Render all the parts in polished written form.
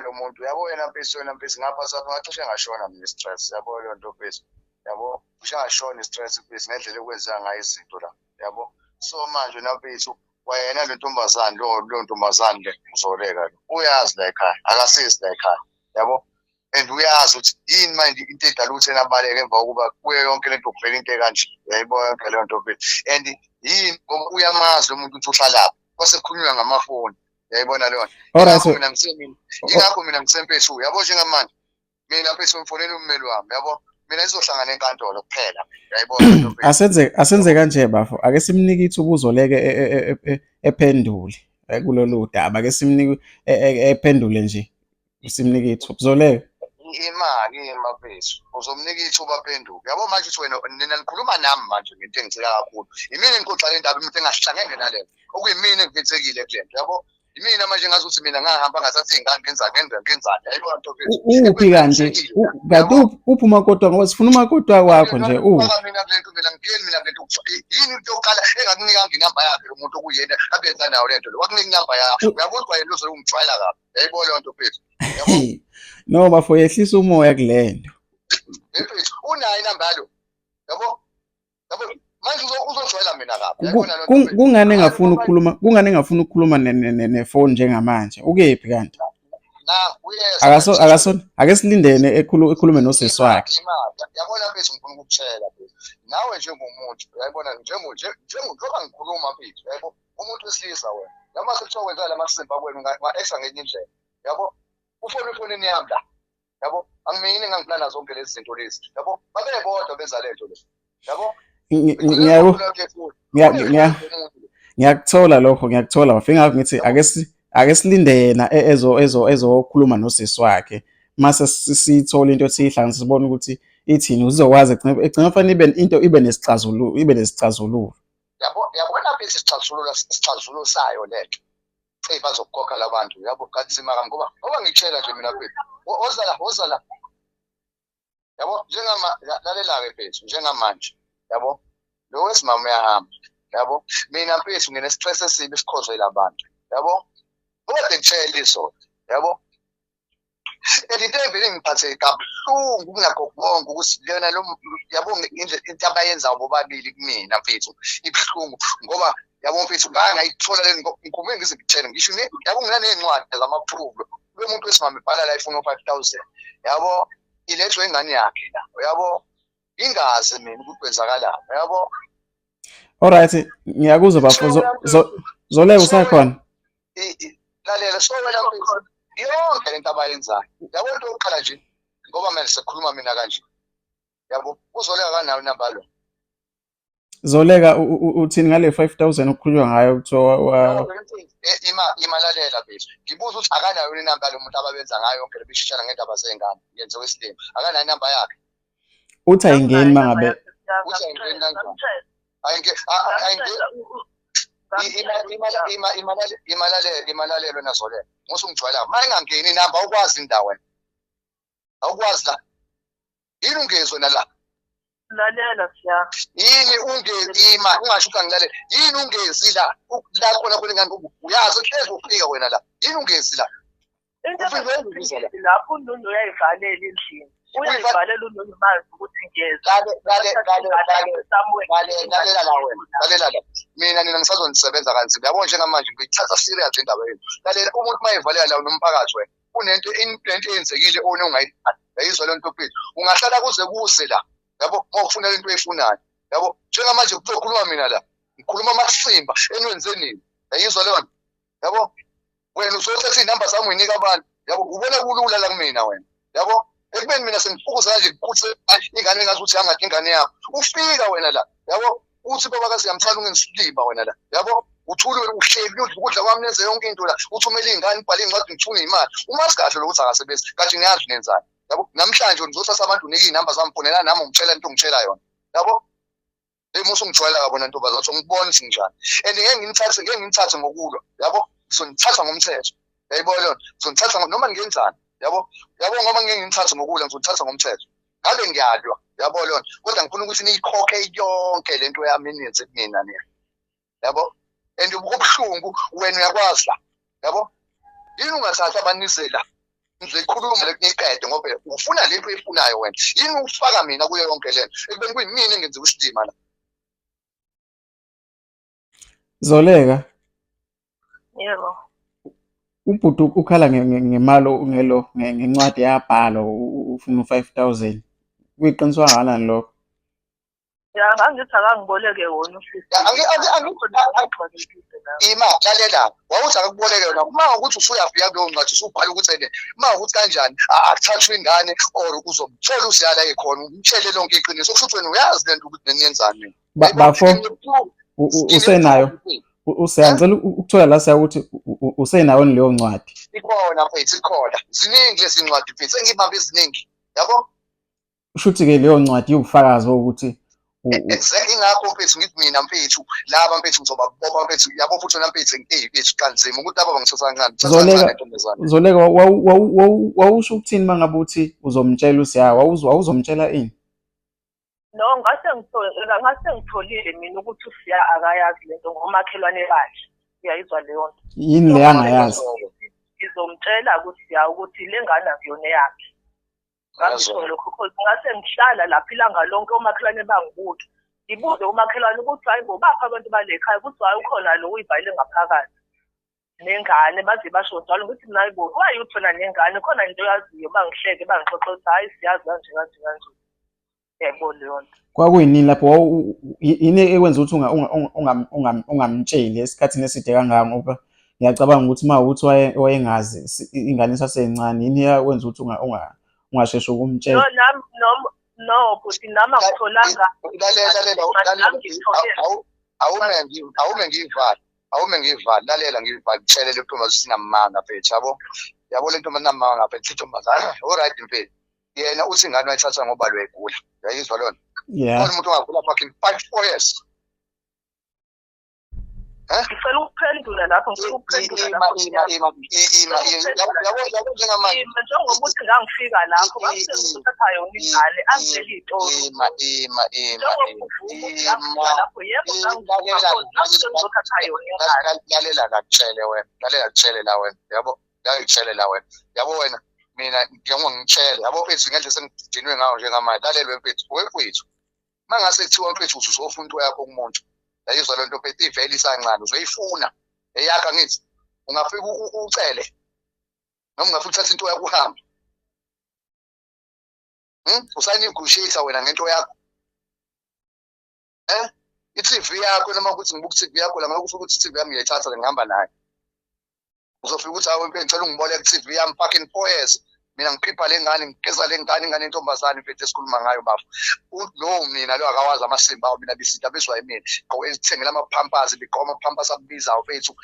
Lo muntu, yabo, yena mfethu, wena mfethu, ngapha sapha ngacishe ngashona mina i-stress, yabo, leyo nto mfethu, yabo, cishe ngashona i-stress mfethu, ngendlela ekwenzeka ngayo izinto la, yabo. So manje wena mfethu, kwayena le ntombazane, lo ntombazane le uZoleka lo, uyazi la ekhaya akasizi la ekhaya, yabo, and uyazi ukuthi yini manje into edala ukuthi yena abaleke emva kokuba kuyo yonke lento kuvela into ekanje, uyayibona yonke leyo nto mfethu. And yini, ngoba uyamazi lo muntu ukuthi uhlalaphi, kwase kukhulunywa ngamafoni, uyayibona leyo nto. Alright. Ingakho mina ngisemina, ingakho mina ngisempethu, yabo, njengamanje mina mfethu ngifonela ummeli wami, yabo, mina izohlangana enkantolo kuphela, uyayibona lento mfethu. Asenze kanje bafo, ake simnike ithuba uZoleke ephendule kulolu daba, ake simnike ephendule nje, simnike ithuba, Zoleka. Imali mafethu, uzomnika ithuba aphenduke, yabo. Manje uthi wena, nina nikhuluma nami manje ngento engicika kakhulu, yimina engixoxa le ndaba, umuntu engahlangene nalento, okuyimina engiphathekile kule nto, yabo. Yimina manje ngazi ukuthi mina ngahamba ngathatha iy'ngane, ngenzani, ngenza ngenzani, yayibona nto mfethu. Uphi kanti kanti uphi umakoti, ngoba sifuna umakoti wakho nje, uphi? Faka mina kule nto, mina ngiyeni mina kule nto. Yini into yokuqala engakunikanga inamba yakhe lo muntu okuyena abenza nayo le nto lo, wakunika inamba yakhe? Uyabona ukuthi kwayena uzobe ungijwayela kabi, yayibona leyo nto mfethu, yabo. No bafo, yehlisa umoya kule nto. Mfethu, unayo inamba yalo, yabo, yabo, manje uzojwayela mina kabi, uyayibona leyo nto mfethu. Kungani engafuni ukukhuluma, kungani engafuni ukukhuluma nefoni njengamanje? Ukephi kanti? Nangu uyeza. Akaso akaso ake silindene ekhulume nosisi wakhe. Imali, yabona mfethu, ngifuna ukukutshela mfethu, nawe njengomuntu, uyayibona, njengoba ngikhuluma mfethu, yabo, umuntu wesilisa wena, noma sekuthiwa wenza la masimba kwenu nga-exa ngenye indlela, yabo, ufone efonini yami la, yabo, angimini engangiplana zonke lezi zinto lezi, yabo, babebodwa benza le nto le, yabo. Ngiyakuthola lokho, ngiyakuthola bafo. Ingakho ngithi ake silinde yena ezokhuluma nosisi wakhe, mase siyithola into siyihlanganise, sibone ukuthi ithini, uzokwazi egcina kufanele ibe into ibe nesixazululo. Yabo, yabona mfethu, isixazululo sayo lento, eyi, bazokukhokha la bantu, yabo, kanzima kabi, ngoba ngitshela nje mina mfethu, woza la, woza la, yabo, njengama lalela-ke mfethu, njengamanje, yabo, lo wesimama uyahamba, yabo, mina mfethu ngine-stress esibi esikhozwe la bantu, yabo, ngoba ngitshela izolo, yabo, and into evele ngiphathe kabuhlungu kunakho konke ukuthi lena lo, yabo, into abayenzayo bobabili kumina mfethu ibuhlungu, ngoba, yabo mfethu, ngangayithola le ngikhume ngize ngitshele ngisho yabo, nginaney'ncwadi zama-proof lo muntu wesimame ibhala la ifuna u-5,000, yabo, ilethwe ingane yakhe la, yabo, ingazi mina ukuthi kwenzakalani, yabo. Alright, ngiyakuzwa bafo. Zoleka, usakhona? Lalela, so wena mfethu, yonke lento abayenzayo, yabo, into yokuqala nje, ngoba mina sekukhuluma mina kanje, yabo, uZoleka kanayo inamba lo. Zoleka, uthini ngale 5000 okukhulunywa ngayo kuthiwa Ima, lalela mfethu, ngibuza ukuthi akanayo yini inamba yalo muntu ababenza ngayo yonke le beshintshana ngendaba zey'ngane, ngenze wesilima, akanayo inamba yakhe? Uthi ayingeni mangabe Uthi ayingeni kanjani? Ayingeni. Ima, lalela wena Zoleka, ngusungijwayela, uma ingangeni inamba, awukwazi indawo wena, awukwazi la, yini ungezi wena la? Lalela siya. Yini ungezi? Ima, ungasho ukuthi angilalela. Yini ungezi la? La khona khona ingane, uyazi hlezi ufika wena la, yini ungezi la? Into Ufike uyibiza la. Lapho uNunu uyayivalela endlini, uyayivalela uNunu, mazi ukuthi ngiyeza. Lalela la wena, lalela la, mina nina ngisazonisebenza kanzima, yabo, njengamanje ngiyithatha serious indaba yenu. Lalela, umuntu uma evalela la nomphakathi, wena kunento into eyenzekile ona ongayithanda, yayizwa le nto mfethu, ungahlala kuze kuse la, yabo, uma ufuna lento oyifunayo, yabo. Njengamanje kuzokhuluma mina la, ngikhuluma amasimba eniwenze nini, yayizwa leyo nto, yabo. Wena uzothatha iy'namba zami uyinika abantu, yabo, ubona kulula la kumina wena, yabo, ekubeni mina sengifukuza kanje, ngikhuthise ingane engazi ukuthi yangathi ingane yakho, ufika wena la, yabo, uthi baba kasiyamthanda, ungenisilimba wena la, yabo, uthule wena, uhleli udla ukudla kwami, nenze yonke into la, uthumele iy'ngane, ubhale iy'ncwadi, ngithunge imali, umazi kahle lokuthi akasebenzi kanti niyazi nenzani, yabo. Namhlanje ngizothatha abantu, unike iy'namba zami, fonela nami, ungitshela into ongitshela yona, yabo. Hey, musu ungijwayela kabona ntombazane, uthi ngikubona ukuthi njani, and ngeke nginithathe ngokulwa, yabo, ngizonithatha ngomthetho, yayibona leyo nto, ngizonithatha noma ngenzani, yabo, yabo, ngoba ngeke nginithathe ngokulwa, ngizonithatha ngomthetho, ngabe ngiyalwa, yabo leyo nto, kodwa ngifuna ukuthi niyikhokhe yonke lento yami eniyenze kumina nina, yabo. And kubuhlungu, wena uyakwazi la, yabo, yini ungathathi abanize la? Ngizoyikhuluma le niyiqede ngoba ufuna lento oyifunayo wena. Yini ufaka mina kuyo yonke lento ekubeni kuyimina engenza isilima la. Zoleka. Yebo. Ubhuti ukhala ngemali ngelo ngencwadi yabhalwa ufuna u-5,000. Kuyiqiniso kangakanani lokho? Ya ngangithi akangiboleke wona usisi. Ima lalela wawuthi akakuboleke yona uma ukuthi usuyafika kuleyo ncwadi usubhala ukuthi ene uma ukuthi kanjani akuthathwe ingane or uzomthola usiyala ekhona umtshele lonke iqiniso kusho ukuthi wena uyazi lento ukuthi neniyenzani. Bafo usenayo useya ngicela ukuthola la siya ukuthi usenayo leyo ncwadi. Ikhona mfethu ikhona. Ziningi lezi ncwadi mfethu sengibambe eziningi. Yabo? Kusho ukuthi-ke leyo ncwadi iwubufakazi bokuthi Exactly, ingakho mfethu ngithi mina mfethu laba mfethu ngizobabopha mfethu yabo futhi wena mfethu eyi mfethu kanzima ukuthi laba bangithatha kancane ngithatha kancane Zoleka ntombazane. Zoleka wawusho ukuthini uma ngabe uthi uzomtshela uSiya wawuzomtshela ini? No, ngase ngithole ngase ngitholile mina ukuthi uSiya akayazi lento ngomakhelwane bakhe. Uyayizwa leyo nto. Yini le angayazi? Ngizomtshela kuSiya ukuthi le ngane akuyona eyakhe. Ngangisho lokho cause ngase ngihlala lapha ilanga lonke omakhelwane bangibuke. Ngibuze umakhelwane ukuthi hayi bo baphi abantu bale khaya ukuthi hayi ukhona lo uyibhayile ngaphakathi nengane baze basho njalo ngithi mina hayi bo why uthi wena nengane khona into oyaziyo bangihleke bangixoxe ukuthi hayi siyazi kanje kanje kanje. Yayibona leyo nto. Kwakuyinini lapho yini ekwenza ukuthi ungamtsheli esikhathini eside kangaka ngoba ngiyacabanga ukuthi uma ukuthi wayengazi ingane isasencane yini eyakwenza ukuthi ungasheshi ukumtshela? No nami no no bhuti nami angitholanga. Lalela lalela lalela awume ngiyivale awume ngiyivale lalela ngiyivale ngitshele le ntombazane sinamanga mfethu yabo yabo le ntombazane inamanga mfethu intombazane alright mfethu yena uthi ingane wayithatha ngoba lo egula uyayizwa lona yeah khona umuntu ongagula fucking 5 4 years. Ngicela ukuphendula lapho ngicela ukuphendula lapho. Ima ima ima yabo yabo njengamanje njengokuthi ngangifika lapho ngangithatha yona ingane angitshela itori. Ima ima ima ima lapho yebo ngangizothatha yona ingane. Lalela la kutshele wena lalela kutshele la wena yabo ngangitshele la wena yabo wena mina njengoba ngitshele yabo mfethu ngendlela sengidinwe ngayo njengamanje lalelwe mfethu wemfethu mangase kuthiwa mfethu uthi usofuna into yakho kumuntu yayizwa lento mfethu ivele isancane uzoyifuna eyakho angithi ungafika ucele noma ungafika uthatha into yakho uhambe usanegotiate wena ngento yakho eh i-TV yakho noma ukuthi ngibuka i-TV yakho la ngokusho ukuthi i-TV yami ngiyayithatha ngihamba nayo uzofika ukuthi hawu impela ngicela ungiboleke i-TV yami fucking 4 years mina ngiphipha le ngane ngigeza le ngane ingane yentombazane mfethu esikhuluma ngayo bafo lowo mina lo akawazi amasimba awo mina bisinto abizwa yimina gqoke ezithengela ama-pampers bigqoka ama-pampers abizayo mfethu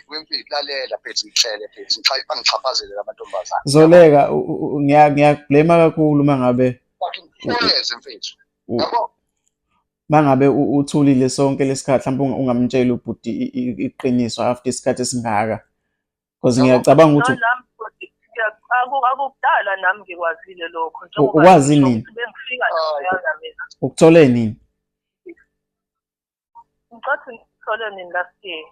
wemfethu lalela mfethu ngitshele mfethu bangixhaphazele la mantombazane. Zoleka ngiyakublame kakhulu uma ngabe fucking 4 years mfethu yabo mangabe uthulile sonke lesikhathi mhlawumbe ungamtsheli ubhuti iqiniso after isikhathi esingaka because ngiyacabanga ukuthi No, nami futhi akukudala nami ngikwazile lokho Ukwazi ngisho nini? ukuthi bengifika laphayana mina ukuthole nini ngicathi ngithole nini last year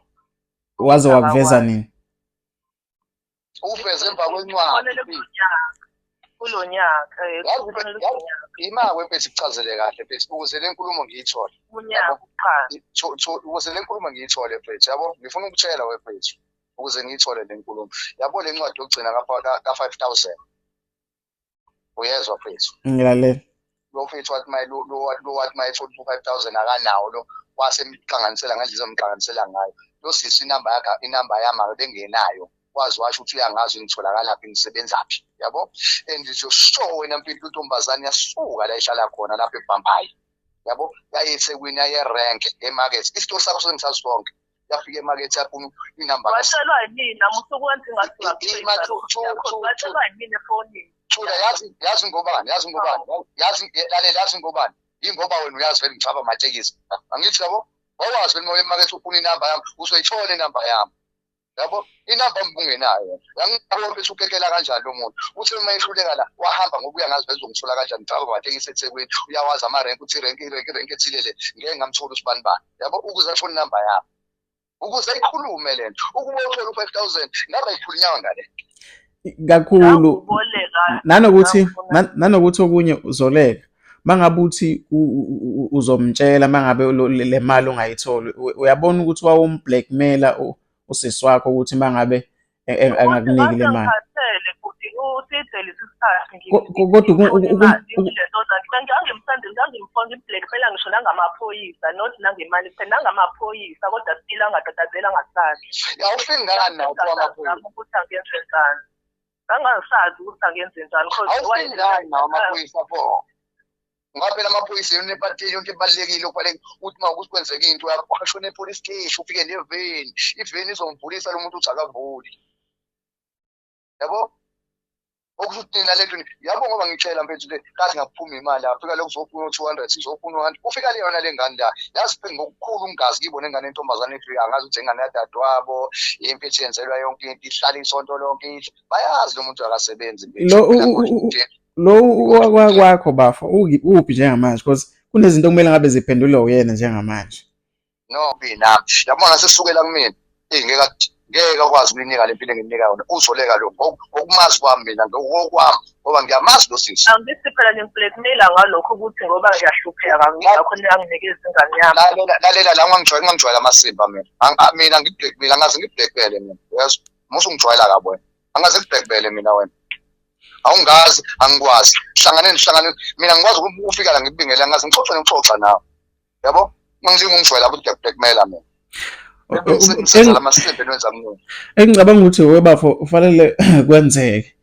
waze wakuveza nini uveze emva kwencwadi Kufanele kulonyaka kulonyaka Yazi- kufanele yazi- kulonyaka ima-ke mfethu kuchazele kahle mfethu ukuze le nkulumo ngiyithole unyaka kuqala ukuze le nkulumo ngiyithole mfethu yabo ngifuna ukutshela we mfethu ukuze ngiyithole le nkulumo yabo le ncwadi yokugcina ka-5,000 uyezwa mfethu ngilalela lo mfethu wathi maye lo wathi maye ethola u-5,000 akanawo lo wasemhlanganisela ngendlela ezomhlanganisela ngayo lo sisi inamba yakhe inamba yami akabengenayo wazi washo ukuthi uyangazi ngitholakalaphi ngisebenzaphi yabo and nje sure wena mfethu intombazane yasuka la ihlala khona lapha eBhambayi yabo yaye eThekwini yaye erenke emarket isitori sakho sengisazi sonke yafika emarket yafuna inamba watshelwa yimina musukwenza ingathi Ima, watshelwa yimina efonini Thula yazi yazi ngobani yazi ngobani yazi lalela yazi ngobani ingoba wena uyazi vele ngithaba amatekisi angithi yabo wawazi vele moya emakethe ufuna inamba yami uzoyithola inamba yami yabo inamba mbungenayo angikho mfethu ukekela kanjani lo muntu uthi uma ehluleka la wahamba ngoba uyangazi vele uzongithola kanjani ngithaba amatekisi eThekwini uyawazi amarenki uthi irenki irenki irenki ethile le ngeke ngamthola usibani bani yabo ukuze athole inamba yami ukuze ayikhulume le nto ukuba uthole u-5,000 ngabe ayikhulunyanga ngale. Kakhulu. Ngangiboleka. Nanokuthi Ngangifuna nanokuthi okunye uzoleka mangabe uthi uzomtshela mangabe le mali ungayitholi, uyabona ukuthi wawumblackmaila usisi wakho ukuthi mangabe ukuthi angakuniki ngase le mali. ngikhathele futhi uside lesi sikhathi Kodwa ngithole imali ngilento ngangimsande ngangimfonda ngiblackmaila ngisho nangamaphoyisa, not nangemali kuphela, nangamaphoyisa, kodwa still angatatazela angasazi. Awufiki ngani nawo pho amaphoyisa? Ukuthi angenze njani, ngangasazi ukuthi angenze njani cause Awufiki ngani nawo amaphoyisa pho? Ngoba phela amaphoyisa yona epateni yonke ebalulekile, okubalulekile ukuthi uma ukuthi kwenzeka into uyashona e-police station, ufike neveni, iveni izomvulisa lo muntu uthi akavuli, yabo. Okusho ukuthi nina lento yabo, ngoba ngitshela mfethu le kathi ngaphuma imali, afika lokhu uzofuna u-200, izofuna u-100, ufika le yona le ngane la, yazi phela ngokukhulu ungazi kibo nengane yentombazane efika, angazi ukuthi ingane yadadewabo imfethu yenzelwa yonke into, ihlala isonto lonke idle, bayazi lo muntu akasebenzi mfethu. Lo Phela manje nje lo kwakho bafo uphi njengamanje, because kunezinto okumele ngabe ziphendulwe uyena njengamanje. No, mina yabona sesukela kumina, eh ngeke akwazi ukuyinika le mpilo enginika yona, uzoleka lo ngokumazi kwami mina, ngokwami, ngoba ngiyamazi lo sisi. Angithi phela ngimblackmaila ngalokho ukuthi ngoba ngiyahlupheka, ngakho anginikeza ingane yami. Lalela, lalela la, ungangijwayela amasimba mina. Mina ngiblackmail, angaze ngiblackmail mina, yazi musu ungijwayela kabi wena, angaze ngiblackmail mina wena, awungazi, angikwazi, hlangane nihlangane, mina ngikwazi ukufika la ngikubingele, angaze ngixoxe nokuxoxa nawe, yabo. Mangilinga ungijwayela ukuthi ngiyakublackmaila mina. Ngisenzela amasimba enwenza mina. Engicabanga ukuthi webafo kufanele kwenzeke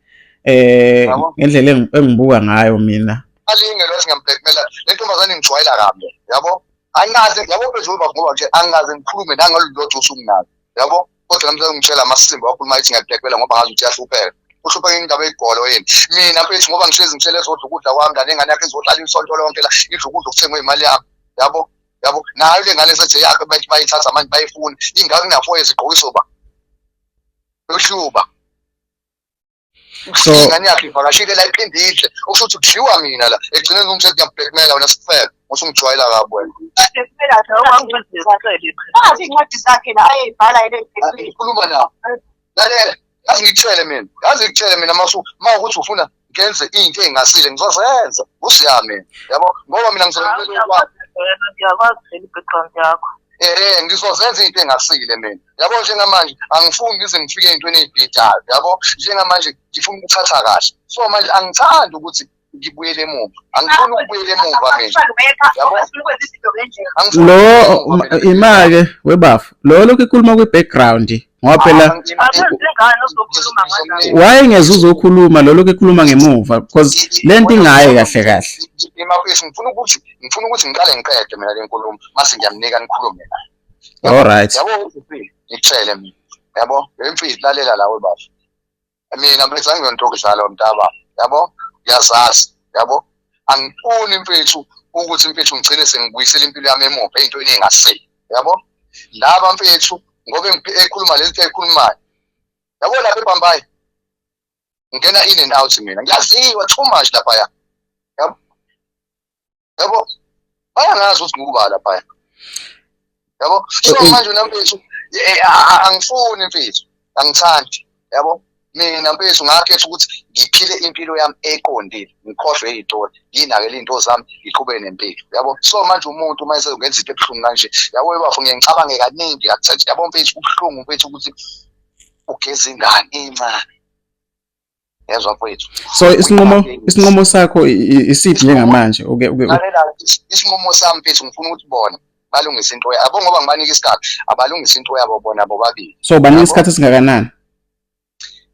Yabo. ngendlela engibuka ngayo mina. Alinge lo singamblackmaila le ntombazane ngijwayela kabi, yabo. Angaze yabo mfethu webafo, ngoba nje angaze ngikhulume nangalolodwa usuku nalo, yabo. Kodwa namhlanje ngitshela amasimba wakhuluma ithi ngiyakublackmaila ngoba ngazi ukuthi uyahlupheka. Uhlupheka indaba eyigolo yini? Mina mfethu ngoba ngihlezi ngitshela ezodla ukudla kwami la, nengane yakhe izohlala isonto lonke la idla ukudla okuthengwe imali yami, yabo. Yabo, nayo le ngane esethi yakhe bathi bayithatha manje bayifuna ingane kunafo ezigqokiso ba yohluba. So ingane yakhe ivakashile la iphinde idle, okusho ukuthi kudliwa mina la egcineni, ungitshela ngiyablackmaila wena sifebe, usungijwayela kabi wena. Nazi iy'ncwadi zakhe la ayey'bhala yena ey'bhekile. Ngikhuluma nawe, lalela, yazi ngikutshele mina, yazi ngikutshele mina, masu ma ukuthi ufuna ngenze into engasile ngizozenza usiya mina, yabo, ngoba mina ngizoyenza okwami. Ngiyakwazi vele i-background yakho. Ngizozenza into engasile mina, yabo. Njengamanje angifuni ngize ngifike ey'ntweni ey'bhidayo, yabo. Njengamanje ngifuna ukuthatha kahle, so manje angithandi ukuthi ngibuyele emuva, angifuni ukubuyela emuva mina, yabo. Ufuna ukwenza izinto ngendlela. Angifuni lo ukubuyela emuva mina. Ima-ke webafo lo lokhu ekhuluma kwi-background, ngoba phela Akwenze ingane ozokhuluma ngandaba. Wayengeze uzokhuluma lo lokhu ekhuluma ngemuva, because le nto ingaye kahle kahle. Imafisi, ngifuna ukuthi ngiqale ngiqede mina le nkulumo, mase ngiyamnika nikhulume naye. All right. Yabo, ngikutshele mina, yabo emfisi, lalela la webaba, mina mfethu angiyonto okudlala mntaba, yabo, ngiyazazi, yabo. Angifuni mfethu ukuthi mfethu ngigcine sengibuyisela impilo yami emuva ey'ntweni ey'ngasile, yabo. Laba mfethu ngoba ekhuluma lezi nto eyikhulumayo, yabo, lapha ebhambayi ngena in and out, mina ngiyaziwa too much laphaya, yabo, yabo, bayangazi ukuthi nguba laphaya, yabo. So manje wena mfethu, angifuni mfethu, angithandi, yabo. Mina mfethu ngakhetha ukuthi ngiphile impilo yami eqondile, ngikhohlwe iy'tori, ngiyinakele iy'nto zami, ngiqhubeke nempilo, yabo. So manje umuntu uma esengenza into ebuhlungu kanje, yabo, bafo, ngiye ngicabange kaningi akuthathi, yabo mfethu, kubuhlungu mfethu ukuthi ugeza ingane encane, yezwa mfethu. So isinqumo sakho isiphi njengamanje, uke Lalela, isinqumo sami mfethu, ngifuna ukuthi bona balungise into yabo, ngoba ngibanika isikhathi, abalungise into yabo bona bobabili. So banika isikhathi esingakanani?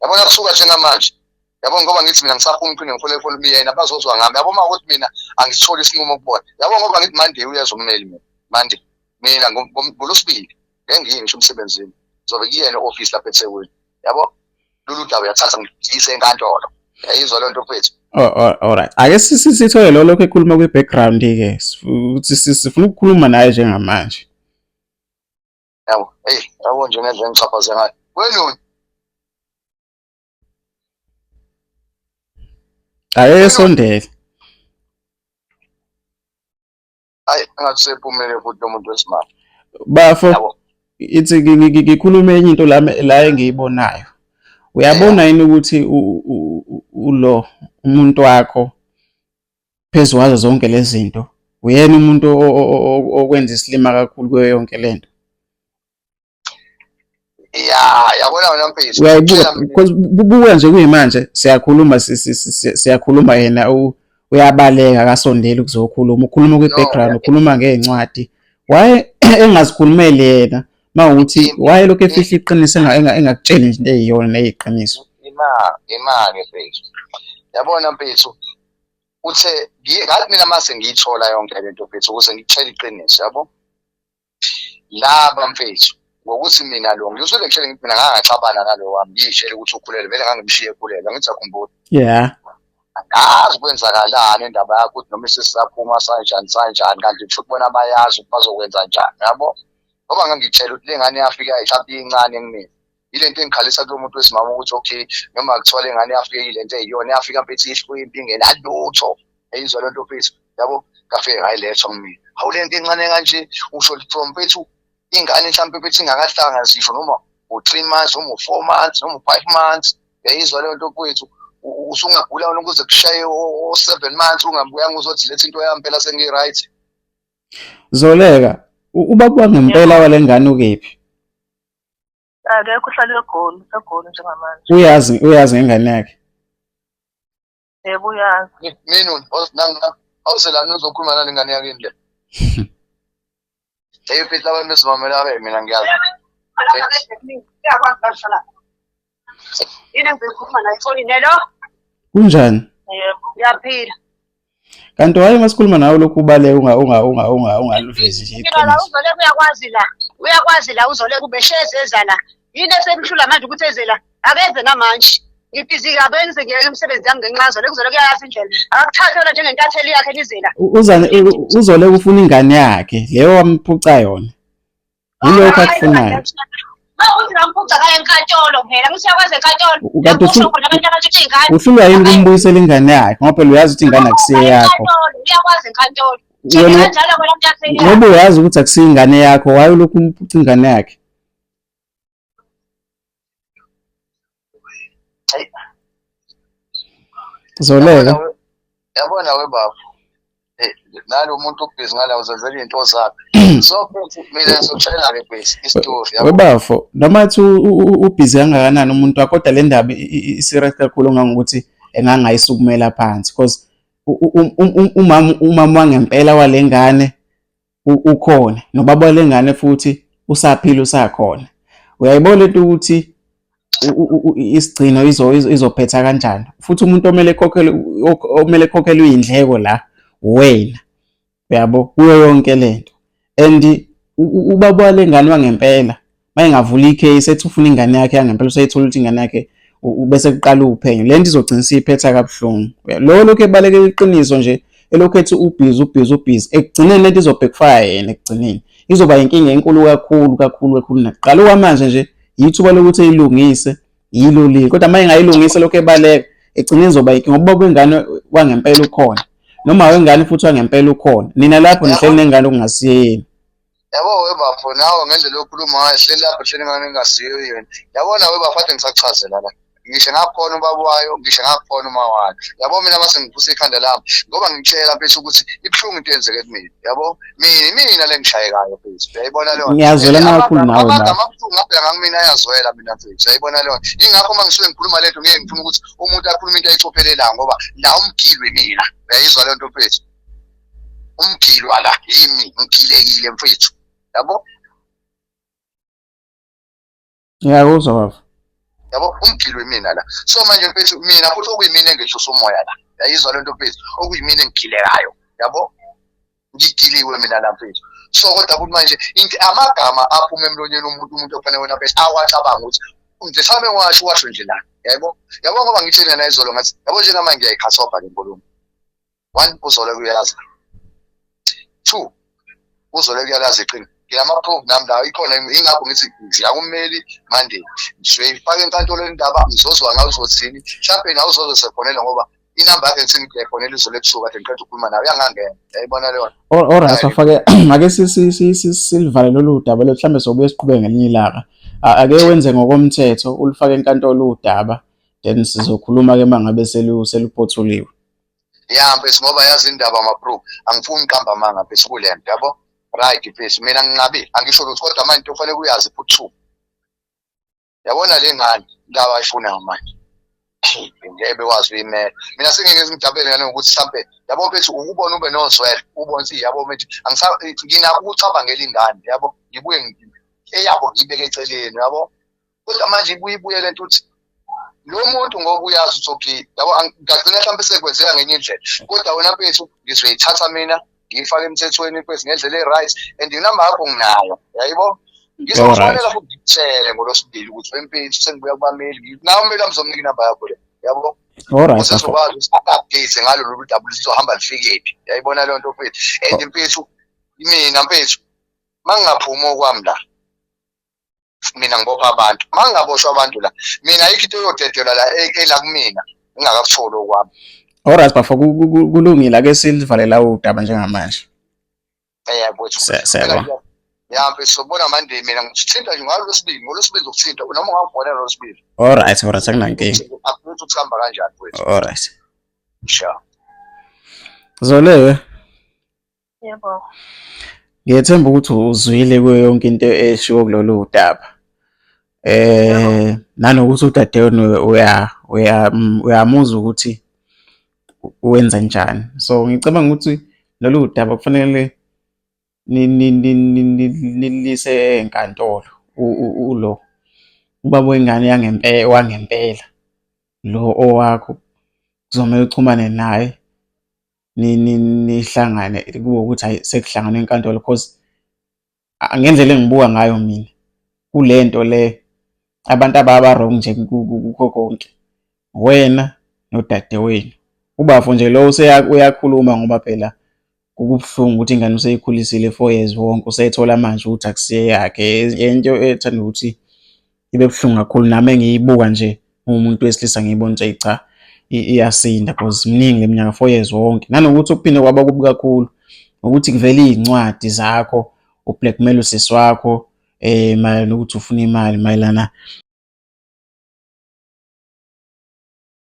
Yabona, kusuka njengamanje, yabo, ngoba ngithi mina ngisafuna ukuphinde ngifole ifoni yena, bazozwa ngami, yabo. Uma ukuthi mina angisitholi isinqumo kubona, yabo, ngoba ngithi Monday uyeza ummeli, mina Monday, mina ngolwesibili ngeke ngiye ngisho emsebenzini, ngizobe kuyena e-office lapha eThekwini, yabo. Lolu daba uyathatha ngiyise enkantolo, yayizwa leyo nto mfethu. Oh, all right. Ake sithole lo lokhu ekhuluma kwi-background ke, ukuthi sifuna ukukhuluma naye njengamanje. Yabo, eyi, yabo nje ngendlela engichaphaze ngayo wenoni. Ake esondele. Hayi, engathi sephumele futhi lo muntu wesimame. Bafo, Yabo. ithi ngikhulume enye into la la engiyibonayo. Uyabona yini ukuthi ulo umuntu wakho phezu kwazo zonke lezi zinto uyena umuntu okwenza isilima kakhulu kuyo yonke lento. Ya, yabona wena mfethu. Uyayibuka because buka nje kuyimanje siyakhuluma siyakhuluma yena uyabaleka akasondeli ukuzokhuluma ukhuluma kwi-background ukhuluma ngey'ncwadi why engazikhulumeli yena mawukuthi why lokhu efihla iqiniso engakutsheli nje into eyiyona neyiqiniso. Imali mfethu. Yabona mfethu uthe ngathi mina mase ngiyithola yonke lento mfethu ukuze ngikutshele iqiniso yabo. Laba mfethu ngokuthi mina lo ngizwe ngitshele ngithi mina ngangaxabana nalo wami ngiyitshele ukuthi ukhulelwe vele ngangimshiye ekhulelwe angithi akhumbula. Yeah. Angazi kwenzakalani indaba yakho ukuthi noma isisisaphuma sanjani sanjani kanti futhi bona bayazi ukuthi bazokwenza njani yabo. Ngoba ngangitshela ukuthi le ngane yafika mhlawumbe incane kumina. Yile nto engikhalisa kulo muntu wesimama ukuthi okay noma kuthiwa le ngane yafika yile nto eyiyona yafika mfethu ihlwimpi ingenalutho. Yayizwa le nto mfethu yabo ngafike ngayilethwa kumina. Hawu le nto encane kanje usho from mfethu ingane mhlawumbe mfethu ingakahlanga zisho noma u-3 months noma u-4 months noma u-5 months. Yayizwa leyo nto mfethu usungagula wena ukuze kushaye o-7 months ungabuyanga uzothi letha into yami phela sengi-right. Zoleka, ubaba wangempela wale ngane ukephi? Akekho uhlala eGoli, useGoli njengamanje. Uyazi uyazi ngengane yakhe. Yebo uyazi. Mina awuselani uzokhuluma nale ngane yakini le. Hey mfethu abantu besimamela abe mina ngiyazi. Yini engizoyikhuluma naye efonini hello? Kunjani? Yebo. Ngiyaphila. Kanti waye masikhuluma nawe lokhu ubaleka unga unga unga unga ungaluvezi nje Mina la iqiniso. uZoleka uyakwazi la. Uyakwazi la uZoleka ubesheze eza la. Yini esemhlula manje ukuthi eze la? Akeze namanje. Ngibhizi kabi enze ngiyeke imisebenzi yami ngenxa kaZoleka. UZoleka uyayazi indlela. Akakuthathe wena njengentatheli yakhe nize la. Uzane uZoleka ufuna ingane yakhe leyo wamphuca yona. Yilokho akufunayo. Mawukuthi ngamphuca kaya enkantolo phela ngithi uyakwazi enkantolo. Kanti Lapho khona abantu abatshontsha iy'ngane. uhlulwa yini ukumbuyisela ingane yakhe ngoba phela uyazi ukuthi ingane akusiyo yakho. Enkantolo uyakwazi enkantolo. Tshela Wena kanjalo kona mntatheli yakhe. ngoba uyazi ukuthi akusiyo ingane yakho why ulokhu umphuca ingane yakhe? Zoleka. Yabona we baba. Eh nalo umuntu ubhizi ngala uzenzela izinto zakhe. So mfethu mina ngizokutshela ke base isitori yabo. Webafo noma ethi ubhizi kangakanani umuntu wakho kodwa le ndaba i-serious kakhulu ngangokuthi engangayisukumela phansi because umama umama wangempela wale ngane ukhona nobaba wale ngane futhi usaphila usakhona. Uyayibona lento ukuthi isigcino izophetha kanjani futhi umuntu omele ekhokhele omele ekhokhelwe iy'ndleko la wena uyabo kuyo yonke lento and ubaba wale ngane wangempela mayengavula i-case ethi ufuna ingane yakhe yangempela useyithola ukuthi ingane yakhe bese kuqala uphenyo le nto izogcina isiphetha kabuhlungu lo lokhu ebalekela iqiniso nje elokhu ethi ubhizi ubhizi ubhizi ekugcineni lento izo-backfire yena ekugcineni izoba inkinga enkulu kakhulu kakhulu kakhulu nakuqala okwamanje nje yithuba lokuthi eyilungise yilo leli kodwa uma engayilungisa lokhu ebaleka egcineni izoba inkinga ngoba ubaba wengane wangempela ukhona noma wengane futhi wangempela ukhona nina lapho nihleli nengane okungasiye yenu. Yabo webafo nawe ngendlela yokhuluma ngayo hleli lapho hleli ngane engasiyo yena. Yabona webafo ade ngisakuchazela la. Ngisho ngakhona ubaba wayo, ngisho ngakhona uma wayo. Yabo mina mase ngivuse ikhanda lami ngoba ngitshela mfethu ukuthi ibuhlungu into eyenzeke kumina. Yabo mina mina le ngishayekayo mfethu. Uyayibona leyo nto? Ngiyazwelana kakhulu nawe baba. Amagama abuhlungu ngabheka ngakumina ayazwela mina mfethu. Uyayibona leyo nto? Yingakho uma ngisuke ngikhuluma lento ngeke ngifune ukuthi umuntu akhulume into ayicophelelayo ngoba la umgilwe mina. Uyayizwa leyo nto mfethu? Umgilwa la yimi ngigilekile mfethu. Yabo? Ngiyakuzwa baba. Yabo umgilwe mina la. So manje mfethu mina futhi okuyimina engehlusa umoya la. Yayizwa lento mfethu okuyimina engigilekayo. Yabo? Ngigiliwe mina la mfethu. So kodwa futhi manje into amagama aphuma emlonyeni womuntu umuntu ofanele wena mfethu awacabanga ukuthi nje mhlawumbe ngiwasho washo nje la. Yabo? Yabo ngoba ngitshela na izolo ngathi yabo njengamanje ngiyayikhasoba le nkulumo. One uzole kuyazi. Two uzole kuyalazi iqiniso. Nginama-proof nami la ikhona ingakho ngithi ngiya kummeli Monday. Ngizoyifaka enkantolo indaba ngizozwa ngawe uzothini. Mhlawumbe nawe uzoze sefonela ngoba inamba yakhe ngithi ngiyayifonela izolo ebusuku kade ngiqeda ukukhuluma nawe uyangangena. Uyayibona leyo nto? Alright, sifake ake silivale lolu daba lolu mhlawumbe sobuye siqhubeke ngelinye ilanga. Ake wenze ngokomthetho ulufake enkantolo udaba then sizokhuluma-ke uma ngabe seluphothuliwe. Ya mfethu, ngoba yazi indaba ma-bro, angifuni uqamba amanga mfethu kule nto, yabo. Right mfethu, mina nginqabile, angisho lutho, kodwa manje into ofanele uyazi futhi, yabona le ngane la abayifunayo manje ngeke bekwazi uyimela. Mina sengeke ngijabulele ngane ngokuthi mhlampe, yabo mfethu, ukubona ube nozwelo, ubone ukuthi, yabo mfethu, nginakho ukucabangela ingane, yabo, ngibuye eyabo ngiyibeke eceleni, yabo. Kodwa manje ibuye ibuye lento ukuthi lo muntu ngoba uyazi ukuthi okay, yabo, ngagcina mhlawumbe sekwenzeka ngenye indlela, kodwa wena mfethu ngizoyithatha mina ngiyifake emthethweni mfethu ngendlela e-right, and inamba yakho nginayo, yayibo. Ngizokufonela futhi ngikutshele ngolwesibili ukuthi wemfethu sengibuya kubameli, nawe ummeli wami uzomnika inamba yakho le, yabo. Usezokwazi ukuthi aku-update ngalo lolu daba luzohamba lufikephi, yayibona leyo nto mfethu. And mfethu, mina mfethu uma ngingaphumi okwami la, mina ngibopha abantu, uma ngingaboshwa abantu la, mina ayikho into eyodedelwa la ela kumina ngingakakutholi okwami. Alright bafo, kulungile, ake silivale la udaba njengamanje. Yebo. Siyabonga. Ya mfethu, sobona Monday, mina ngithinta nje ngalolwesibili, ngolwesibili ngizokuthinta noma ungangifonela ngolwesibili. Alright, akunankinga. Akuthi ukuthi kuhamba kanjani mfethu. Alright. Sure. Zolewe. Yebo. Ngiyethemba ukuthi uzwile kuyo yonke into eshiwo kulolu daba. Nanokuthi udadewenu uya uya uyamuzwa ukuthi wenza njani. So ngicabanga ukuthi lolu daba kufanele nilise enkantolo ulo ubaba wengane yangempela wangempela lo owakho kuzomele uxhumane naye, nihlangane kube ukuthi hhayi sekuhlanganwe enkantolo, cause ngendlela engibuka ngayo mina kule nto le, abantu ababa-wrong nje kukho konke wena nodadewenu. Ubafo nje lo uyakhuluma ngoba phela kubuhlungu ukuthi ingane useyikhulisile 4 years wonke, useyithola manje ukuthi akusiye yakhe, into ethanda ukuthi ibe buhlungu kakhulu. Nami engiyibuka nje umuntu wesilisa ngiyibona ukuthi cha, iyasinda cause miningi le minyaka, 4 years wonke. Nanokuthi okuphinde kwaba kubi kakhulu ukuthi kuvele iy'ncwadi zakho u-blackmail usisi wakho mayelana nokuthi ufuna imali mayelana.